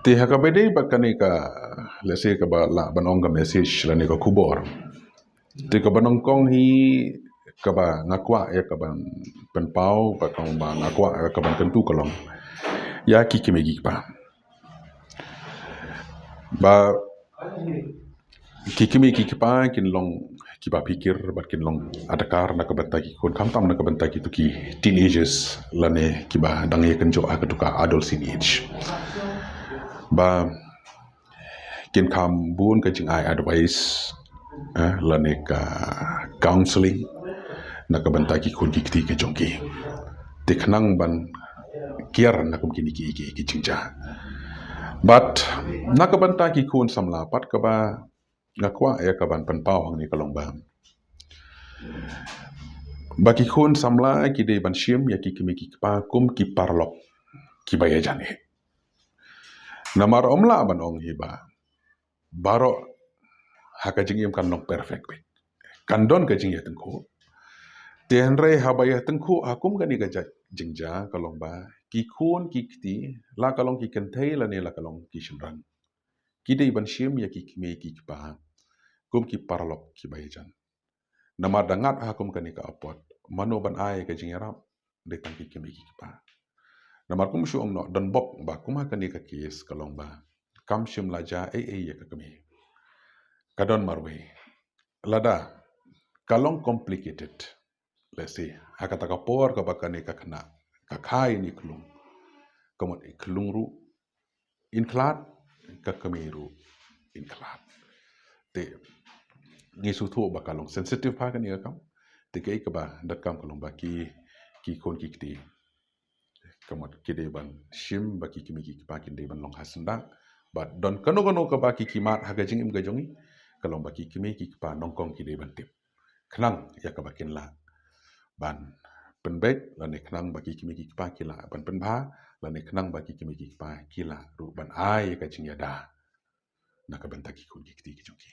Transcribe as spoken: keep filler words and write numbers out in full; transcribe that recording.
Te ha kaba dei bad kane ka, let's say, kaba lah ban ong ka message lane ka khubor, te kaba nyngkong hi kaba nga kwah ïa kaban pynpaw, ba kong ba nga kwah ïa kaban kyntu ka long ïa ki kmie ki kpa. Ba ki kmie ki kpa kin long kiba phikir bad kin long adkar na ka bynta ki khun, khamtam na ka bynta kito ki teenagers lane kiba dang ïakynjoh ha kato ka adolescent age. Ba kin kham bun ka jingai advice, eh, lane ka counseling na ka bynta ki khun ki kti ki jong ki. Te khnang ban kiar na kum kine ki, ki, ki jingjia. Bad na ka bynta ki khun samla pat kaba nga kwah ïa kaban pynpaw hangne ka long ba, ba ki khun samla ki dei ban shim ïa ki kmie ki kpa kum ki paralok kiba ïajan eh. Namar ym lah ban ong hi ba baroh ha ka jingim kan long perfect beit. Kan don ka jingïatyngkhuh. Te hynrei haba ïatyngkhuh ha kum kane ka ja-, jingjia ka long ba ki khun ki kti, la ka long ki kynthei lane la ka long ki shynrang, ki dei ban shim ïa ki kmie ki kpa kum ki paralok kiba ïajan. Namar da ngat ha kum kane ka apot, mano ban ai ka jingïarap? Dei tang ki kmie ki kpa. Namar kum shu ong noh, don bok ba kum ha kane ka case ka long ba kam shym la jia ei ei ïa ka kmie. Ka don marwei. Lada ka long complicated, let's say, ha kata ka por kaba kane ka khynnah ka kha ïa ine i khlung, ka mut i khlung ruh in khlad, ka kmie ruh in khlad. Te ngi sngewthuh ba ka long sensitive ha kane ka kam. Te kaei kaba donkam ka long ba ki, ki khun ki kti, ka mut ki dei ban shim ba ki kmie ki kpa kin dei ban long ha syndah. Bad don kano kano kaba ki khie mad ha ka jingim ka jong ngi, ka long ba ki kmie ki kpa nyngkong ki dei ban tip khnang ïa kaba kin lah ban pynbeit, lane khnang ba ki kmie ki kpa ki lah ban pynbha, lane khnang ba ki kmie ki kpa ki lah ruh ban ai ïa ka jingïada na ka bynta ki khun ki kti ki jong ki.